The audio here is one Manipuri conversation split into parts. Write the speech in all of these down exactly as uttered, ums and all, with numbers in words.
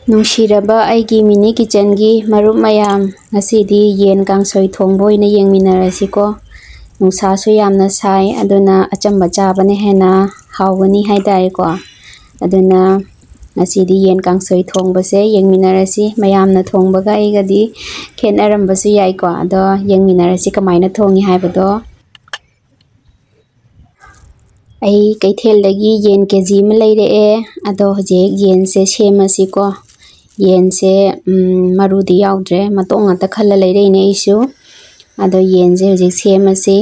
ꯅꯨꯡꯁꯤꯔꯕ ꯑꯩꯒꯤ ꯃꯤꯅꯤ ꯀꯤꯆꯟꯒꯤ ꯃꯔꯨꯞ ꯃꯌꯥꯝ, ꯉꯁꯤꯗꯤ ꯌꯦꯟ ꯀꯥꯡꯁꯣꯏ ꯊꯣꯡꯕ ꯑꯣꯏꯅ ꯌꯦꯡꯃꯤꯟꯅꯔꯁꯤꯀꯣ꯫ ꯅꯨꯡꯁꯥꯁꯨ ꯌꯥꯝꯅ ꯁꯥꯏ, ꯑꯗꯨꯅ ꯑꯆꯝꯕ ꯆꯥꯕꯅ ꯍꯦꯟꯅ ꯍꯥꯎꯒꯅꯤ ꯍꯥꯏꯇꯥꯔꯦꯀꯣ꯫ ꯑꯗꯨꯅ ꯉꯁꯤꯗꯤ ꯌꯦꯟ ꯀꯥꯡꯁꯣꯏ ꯊꯣꯡꯕꯁꯦ ꯌꯦꯡꯃꯤꯟꯅꯔꯁꯤ꯫ ꯃꯌꯥꯝꯅ ꯊꯣꯡꯕꯒ ꯑꯩꯒꯗꯤ ꯈꯦꯠꯅꯔꯝꯕꯁꯨ ꯌꯥꯏꯀꯣ, ꯑꯗꯣ ꯌꯦꯡꯃꯤꯟꯅꯔꯁꯤ ꯀꯃꯥꯏꯅ ꯊꯣꯡꯉꯤ ꯍꯥꯏꯕꯗꯣ꯫ ꯑꯩ ꯀꯩꯊꯦꯜꯗꯒꯤ ꯌꯦꯟ ꯀꯦ ꯖꯤ ꯑꯃ ꯂꯩꯔꯛꯑꯦ꯫ ꯑꯗꯣ ꯍꯧꯖꯤꯛ ꯌꯦꯟꯁꯦ ꯁꯦꯝꯃꯁꯤꯀꯣ꯫ ꯌꯦꯟꯁꯦ, ꯎꯝ, ꯃꯔꯨꯗꯤ ꯌꯥꯎꯗ꯭ꯔꯦ, ꯃꯇꯣꯡ ꯉꯥꯛꯇ ꯈꯜꯂ ꯂꯩꯔꯛꯏꯅꯦ ꯑꯩꯁꯨ꯫ ꯑꯗꯣ ꯌꯦꯟꯁꯦ ꯍꯧꯖꯤꯛ ꯁꯦꯝꯃꯁꯤ꯫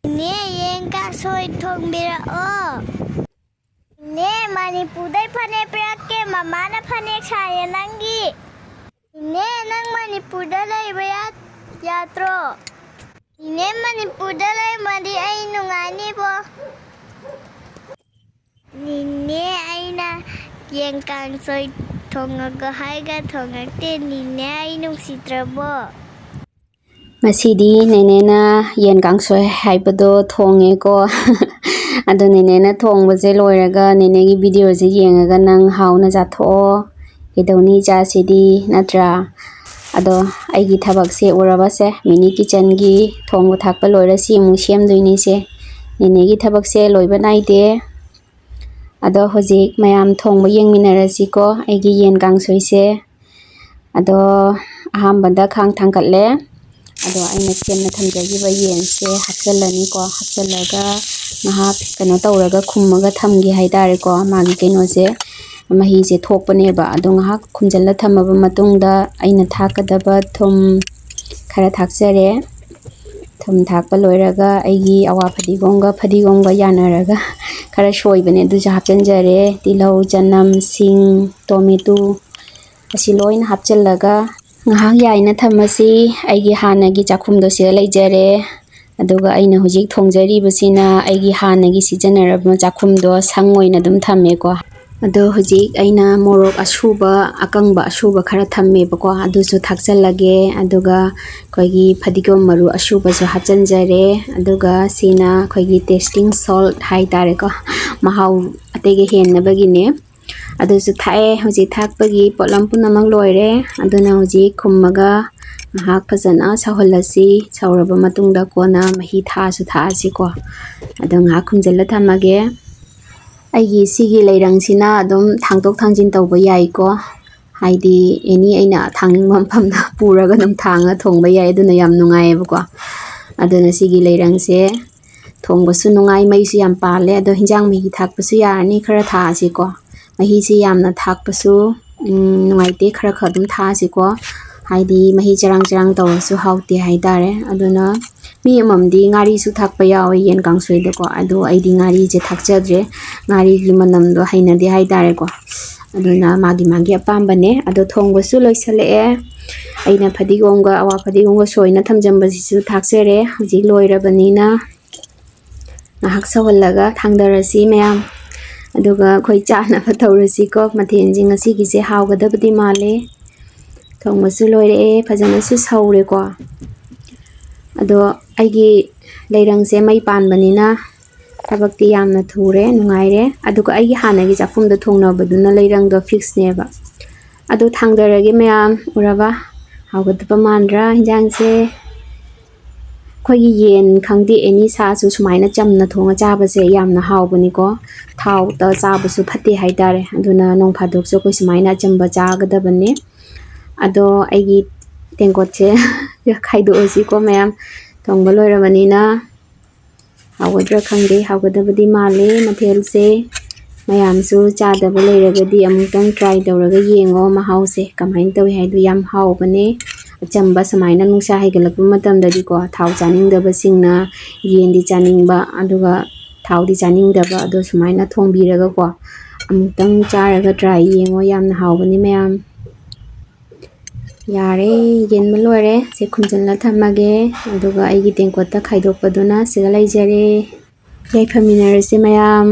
ꯏꯅꯦ, ꯌꯦꯟ ꯀꯥꯡꯁꯣꯏ ꯊꯣꯡꯕꯤꯔꯛꯑꯣ꯫ ꯏꯅꯦ, ꯃꯅꯤꯄꯨꯔꯗꯩ ꯐꯅꯦꯛ ꯄꯤꯔꯛꯀꯦ, ꯃꯃꯥꯅ ꯐꯅꯦꯛ ꯁꯥꯏꯌꯦ ꯅꯪꯒꯤ꯫ ꯏꯅꯦ, ꯅꯪ ꯃꯅꯤꯄꯨꯔꯗ ꯂꯩꯕ ꯌꯥ-, ꯌꯥꯗ꯭ꯔꯣ? ꯏꯅꯦ, ꯃꯅꯤꯄꯨꯔꯗ ꯂꯩꯔꯝꯃꯗꯤ ꯑꯩ ꯅꯨꯡꯉꯥꯏꯅꯤꯕꯣ꯫ ꯅꯤꯅꯦ, ꯑꯩꯅ ꯌꯦꯟ ꯀꯥꯡꯁꯣꯏ ꯊꯣꯡꯉꯒ ꯍꯥꯏꯒ ꯊꯣꯡꯉꯛꯇꯦ꯫ ꯅꯤꯅꯦ, ꯑꯩ ꯅꯨꯡꯁꯤꯗ꯭ꯔꯕꯣ? ꯉꯁꯤꯗꯤ ꯅꯦꯅꯦꯅ ꯌꯦꯟ ꯀꯥꯡꯁꯣꯏ ꯍꯥꯏꯕꯗꯣ ꯊꯣꯡꯉꯦꯀꯣ꯫ ꯑꯗꯣ ꯅꯦꯅꯦꯅ ꯊꯣꯡꯕꯁꯦ ꯂꯣꯏꯔꯒ ꯅꯦꯅꯦꯒꯤ ꯚꯤꯗꯤꯑꯣꯁꯦ ꯌꯦꯡꯉꯒ ꯅꯪ ꯍꯥꯎꯅ ꯆꯥꯊꯣꯛꯑꯣ꯫ ꯀꯩꯗꯧꯅꯤ ꯏꯆꯥꯁꯤꯗꯤ, ꯅꯠꯇ꯭ꯔꯥ? ꯑꯗꯣ ꯑꯩꯒꯤ ꯊꯕꯛꯁꯦ ꯎꯔꯕꯁꯦ, ꯃꯤꯅꯤ ꯀꯤꯆꯟꯒꯤ ꯊꯣꯡꯕ ꯊꯥꯛꯄ ꯂꯣꯏꯔ ꯁꯤ ꯑꯃꯨꯛ ꯁꯦꯝꯗꯣꯏꯅꯤꯁꯦ꯫ ꯅꯦꯅꯦꯒꯤ ꯊꯕꯛꯁꯦ ꯂꯣꯏꯕ ꯅꯥꯏꯗꯦ꯫ ꯑꯗꯣ ꯍꯧꯖꯤꯛ ꯃꯌꯥꯝ ꯊꯣꯡꯕ ꯌꯦꯡꯃꯤꯟꯅꯔꯁꯤꯀꯣ, ꯑꯩꯒꯤ ꯌꯦꯟ ꯀꯥꯡꯁꯣꯏꯁꯦ꯫ ꯑꯗꯣ ꯑꯍꯥꯟꯕꯗ ꯈꯥꯡ ꯊꯥꯡꯒꯠꯂꯦ꯫ ꯑꯗꯣ ꯑꯩꯅ ꯁꯦꯝꯅ ꯊꯝꯖꯈꯤꯕ ꯌꯦꯟꯁꯦ ꯍꯥꯞꯆꯤꯜꯂꯅꯤꯀꯣ꯫ ꯍꯥꯞꯆꯤꯜꯂꯒ ꯉꯥꯏꯍꯥꯛ ꯀꯩꯅꯣ ꯇꯧꯔꯒ ꯈꯨꯝꯃꯒ ꯊꯝꯒꯦ ꯍꯥꯏꯇꯥꯔꯦꯀꯣ꯫ ꯃꯥꯒꯤ ꯀꯩꯅꯣꯁꯦ, ꯃꯍꯤꯁꯦ ꯊꯣꯛꯄꯅꯦꯕ꯫ ꯑꯗꯣ ꯉꯥꯏꯍꯥꯛ ꯈꯨꯝꯖꯤꯜꯂ ꯊꯝꯃꯕ ꯃꯇꯨꯡꯗ ꯑꯩꯅ ꯊꯥꯛꯀꯗꯕ ꯊꯨꯝ ꯈꯔ ꯊꯥꯛꯆꯔꯦ꯫ ꯊꯨꯝ ꯊꯥꯛꯄ ꯂꯣꯏꯔꯒ ꯑꯩꯒꯤ ꯑꯋꯥ ꯐꯗꯤꯒꯣꯝꯒ, ꯐꯗꯤꯒꯣꯝꯒ ꯌꯥꯅꯔꯒ ꯈꯔ ꯁꯣꯏꯕꯅꯦ, ꯑꯗꯨꯁꯨ ꯍꯥꯞꯆꯤꯟꯖꯔꯦ꯫ ꯇꯤꯜꯍꯧ, ꯆꯅꯝ, ꯁꯤꯡ, ꯇꯣꯃꯦꯇꯣ, ꯑꯁꯤ ꯂꯣꯏꯅ ꯍꯥꯞꯆꯤꯜꯂꯒ ꯉꯥꯏꯍꯥꯛ ꯌꯥꯏꯅ ꯊꯝꯃꯁꯤ꯫ ꯑꯩꯒꯤ ꯍꯥꯟꯅꯒꯤ ꯆꯥꯛꯈꯨꯝꯗꯣ ꯁꯤꯗ ꯂꯩꯖꯔꯦ꯫ ꯑꯗꯨꯒ ꯑꯩꯅ ꯍꯧꯖꯤꯛ ꯊꯣꯡꯖꯔꯤꯕꯁꯤꯅ ꯑꯩꯒꯤ ꯍꯥꯟꯅꯒꯤ ꯁꯤꯖꯤꯟꯅꯔꯕ ꯆꯥꯛꯈꯨꯝꯗꯣ ꯁꯪ ꯑꯣꯏꯅ ꯑꯗꯨꯝ ꯊꯝꯃꯦꯀꯣ꯫ ꯑꯗꯣ ꯍꯧꯖꯤꯛ ꯑꯩꯅ ꯃꯣꯔꯣꯛ ꯑꯁꯨꯕ, ꯑꯀꯪꯕ ꯑꯁꯨꯕ ꯈꯔ ꯊꯝꯃꯦꯕꯀꯣ, ꯑꯗꯨꯁꯨ ꯊꯥꯛꯆꯜꯂꯒꯦ꯫ ꯑꯗꯨꯒ ꯑꯩꯈꯣꯏꯒꯤ ꯐꯗꯤꯒꯣꯝ ꯃꯔꯨ ꯑꯁꯨꯕꯁꯨ ꯍꯥꯞꯆꯤꯟꯖꯔꯦ꯫ ꯑꯗꯨꯒ ꯁꯤꯅ ꯑꯩꯈꯣꯏꯒꯤ tasting salt ꯍꯥꯏꯇꯥꯔꯦꯀꯣ, ꯃꯍꯥꯎ ꯑꯇꯩꯒ ꯍꯦꯟꯅꯕꯒꯤꯅꯦ꯫ ꯑꯗꯨꯁꯨ ꯊꯥꯛꯑꯦ꯫ ꯍꯧꯖꯤꯛ ꯊꯥꯛꯄꯒꯤ ꯄꯣꯠꯂꯝ ꯄꯨꯝꯅꯃꯛ ꯂꯣꯏꯔꯦ꯫ ꯑꯗꯨꯅ ꯍꯧꯖꯤꯛ ꯈꯨꯝꯃꯒ ꯉꯥꯏꯍꯥꯛ ꯐꯖꯅ ꯁꯧꯍꯜꯂꯁꯤ꯫ ꯁꯧꯔꯕ ꯃꯇꯨꯡꯗ ꯀꯣꯟꯅ ꯃꯍꯤ ꯊꯥꯛꯑꯁꯨ ꯊꯥꯛꯑꯁꯤꯀꯣ꯫ ꯑꯗꯣ ꯉꯥꯏꯍꯥꯛ ꯈꯨꯝꯖꯤꯜꯂ ꯊꯝꯃꯒꯦ꯫ ꯑꯩꯒꯤ ꯁꯤꯒꯤ ꯂꯩꯔꯪꯁꯤꯅ ꯑꯗꯨꯝ ꯊꯥꯡꯗꯣꯛ ꯊꯥꯡꯖꯤꯟ ꯇꯧꯕ ꯌꯥꯏꯀꯣ꯫ ꯍꯥꯏꯗꯤ ꯑꯦꯅꯤ ꯑꯩꯅ ꯊꯥꯡꯅꯤꯡꯕ ꯃꯐꯝꯗ ꯄꯨꯔꯒ ꯑꯗꯨꯝ ꯊꯥꯡꯉ ꯊꯣꯡꯕ ꯌꯥꯏ꯫ ꯑꯗꯨꯅ ꯌꯥꯝ ꯅꯨꯡꯉꯥꯏꯌꯦꯕꯀꯣ꯫ ꯑꯗꯨꯅ ꯁꯤꯒꯤ ꯂꯩꯔꯪꯁꯦ ꯊꯣꯡꯕꯁꯨ ꯅꯨꯡꯉꯥꯏ, ꯃꯩꯁꯨ ꯌꯥꯝ ꯄꯥꯜꯂꯦ꯫ ꯑꯗꯣ ꯍꯤꯟꯖꯥꯡ ꯃꯍꯤ ꯊꯥꯛꯄꯁꯨ ꯌꯥꯔꯅꯤ꯫ ꯈꯔ ꯊꯥꯛꯑꯁꯤꯀꯣ꯫ ꯃꯍꯤꯁꯤ ꯌꯥꯝꯅ ꯊꯥꯛꯄꯁꯨ, ꯎꯝ, ꯅꯨꯡꯉꯥꯏꯇꯦ꯫ ꯈꯔ ꯈꯔ ꯑꯗꯨꯝ ꯊꯥꯛꯑꯁꯤꯀꯣ꯫ ꯍꯥꯏꯗꯤ ꯃꯍꯤ ꯆꯔꯥꯡ ꯆꯔꯥꯡ ꯇꯧꯔꯁꯨ ꯍꯥꯎꯇꯦ ꯍꯥꯏꯇꯥꯔꯦ꯫ ꯑꯗꯨꯅ ꯃꯤ ꯑꯃꯃꯝꯗꯤ ꯉꯥꯔꯤꯁꯨ ꯊꯥꯛꯄ ꯌꯥꯎꯋꯦ ꯌꯦꯟ ꯀꯥꯡꯁꯣꯏꯗꯀꯣ꯫ ꯑꯗꯣ ꯑꯩꯗꯤ ꯉꯥꯔꯤꯁꯦ ꯊꯥꯛꯆꯗ꯭ꯔꯦ꯫ ꯉꯥꯔꯤꯒꯤ ꯃꯅꯝꯗꯣ ꯍꯩꯅꯗꯦ ꯍꯥꯏꯇꯥꯔꯦꯀꯣ꯫ ꯑꯗꯨꯅ ꯃꯥꯒꯤ ꯃꯥꯒꯤ ꯑꯄꯥꯝꯕꯅꯦ꯫ ꯑꯗꯣ ꯊꯣꯡꯕꯁꯨ ꯂꯣꯏꯁꯤꯜꯂꯛꯑꯦ꯫ ꯑꯩꯅ ꯐꯗꯤꯒꯣꯝꯒ ꯑꯋꯥ ꯐꯗꯤꯒꯣꯝꯒ ꯁꯣꯏꯅ ꯊꯝꯖꯟꯕꯁꯤꯁꯨ ꯊꯥꯛꯆꯔꯦ꯫ ꯍꯧꯖꯤꯛ ꯂꯣꯏꯔꯕꯅꯤꯅ ꯉꯥꯏꯍꯥꯛ ꯁꯧꯍꯜꯂꯒ ꯊꯥꯡꯗꯔꯁꯤ ꯃꯌꯥꯝ꯫ ꯑꯗꯨꯒ ꯑꯩꯈꯣꯏ ꯆꯥꯅꯕ ꯇꯧꯔꯁꯤꯀꯣ꯫ ꯃꯊꯦꯜꯁꯦ ꯉꯁꯤꯒꯤꯁꯦ ꯍꯥꯎꯒꯗꯕꯗꯤ ꯃꯥꯜꯂꯦ꯫ ꯊꯣꯡꯕꯁꯨ ꯂꯣꯏꯔꯛꯑꯦ, ꯐꯖꯅꯁꯨ ꯁꯧꯔꯦꯀꯣ꯫ ꯑꯗꯣ ꯑꯩꯒꯤ ꯂꯩꯔꯪꯁꯦ ꯃꯩ ꯄꯥꯟꯕꯅꯤꯅ ꯊꯕꯛꯇꯤ ꯌꯥꯝꯅ ꯊꯨꯔꯦ, ꯅꯨꯡꯉꯥꯏꯔꯦ꯫ ꯑꯗꯨꯒ ꯑꯩꯒꯤ ꯍꯥꯟꯅꯒꯤ ꯆꯥꯛꯈꯨꯝꯗ ꯊꯣꯡꯅꯕꯗꯨꯅ ꯂꯩꯔꯪꯗꯣ ꯐꯤꯛꯁꯅꯦꯕ꯫ ꯑꯗꯣ ꯊꯥꯡꯗꯔꯒꯦ ꯃꯌꯥꯝ, ꯎꯔꯕ? ꯍꯥꯎꯒꯗꯕ ꯃꯥꯟꯗ꯭ꯔꯥ ꯍꯤꯟꯖꯥꯡꯁꯦ? ꯑꯩꯈꯣꯏꯒꯤ ꯌꯦꯟ ꯈꯪꯗꯦ, ꯑꯦꯅꯤ ꯁꯥꯁꯨ ꯁꯨꯃꯥꯏꯅ ꯆꯝꯅ ꯊꯣꯡꯉ ꯆꯥꯕꯁꯦ ꯌꯥꯝꯅ ꯍꯥꯎꯕꯅꯤꯀꯣ꯫ ꯊꯥꯎꯗ ꯆꯥꯕꯁꯨ ꯐꯠꯇꯦ ꯍꯥꯏꯇꯥꯔꯦ꯫ ꯑꯗꯨꯅ ꯅꯣꯡ ꯐꯥꯗꯣꯛꯁꯨ ꯑꯩꯈꯣꯏ ꯁꯨꯃꯥꯏꯅ ꯑꯆꯝꯕ ꯆꯥꯒꯗꯕꯅꯦ꯫ ꯑꯗꯣ ꯑꯩꯒꯤ ꯇꯦꯡꯀꯣꯠꯁꯦ ꯈꯥꯏꯗꯣꯛꯑꯁꯤꯀꯣ ꯃꯌꯥꯝ꯫ ꯊꯣꯡꯕ ꯂꯣꯏꯔꯕꯅꯤꯅ ꯍꯥꯎꯒꯗ꯭ꯔꯥ ꯈꯪꯗꯦ, ꯍꯥꯎꯒꯗꯕꯗꯤ ꯃꯥꯜꯂꯦ ꯃꯊꯦꯜꯁꯦ꯫ ꯃꯌꯥꯝꯁꯨ ꯆꯥꯗꯕ ꯂꯩꯔꯒꯗꯤ ꯑꯃꯨꯛꯇꯪ try ꯇꯧꯔꯒ ꯌꯦꯡꯉꯣ ꯃꯍꯥꯎꯁꯦ ꯀꯃꯥꯏꯅ ꯇꯧꯏ ꯍꯥꯏꯗꯣ꯫ ꯌꯥꯝ ꯍꯥꯎꯕꯅꯦ꯫ ꯑꯆꯝꯕ ꯁꯨꯃꯥꯏꯅ ꯅꯨꯡꯁꯥ ꯍꯥꯏꯒꯠꯂꯛꯄ ꯃꯇꯝꯗꯗꯤꯀꯣ, ꯊꯥꯎ ꯆꯥꯅꯤꯡꯗꯕꯁꯤꯡꯅ ꯌꯦꯟꯗꯤ ꯆꯥꯅꯤꯡꯕ, ꯑꯗꯨꯒ ꯊꯥꯎꯗꯤ ꯆꯥꯅꯤꯡꯗꯕ, ꯑꯗꯣ ꯁꯨꯃꯥꯏꯅ ꯊꯣꯡꯕꯤꯔꯒꯀꯣ, ꯑꯃꯨꯛꯇꯪ ꯆꯥꯔꯒ try ꯌꯦꯡꯉꯣ꯫ ꯌꯥꯝꯅ ꯍꯥꯎꯕꯅꯤ ꯃꯌꯥꯝ꯫ ꯌꯥꯔꯦ, ꯌꯦꯟꯕ ꯂꯣꯏꯔꯦ꯫ ꯁꯦ ꯈꯨꯝꯖꯤꯜꯂ ꯊꯝꯃꯒꯦ꯫ ꯑꯗꯨꯒ ꯑꯩꯒꯤ ꯇꯦꯡꯀꯣꯠꯇ ꯈꯥꯏꯗꯣꯛꯄꯗꯨꯅ ꯁꯤꯗ ꯂꯩꯖꯔꯦ꯫ ꯌꯥꯏꯐꯃꯤꯟꯅꯔꯁꯤ ꯃꯌꯥꯝ꯫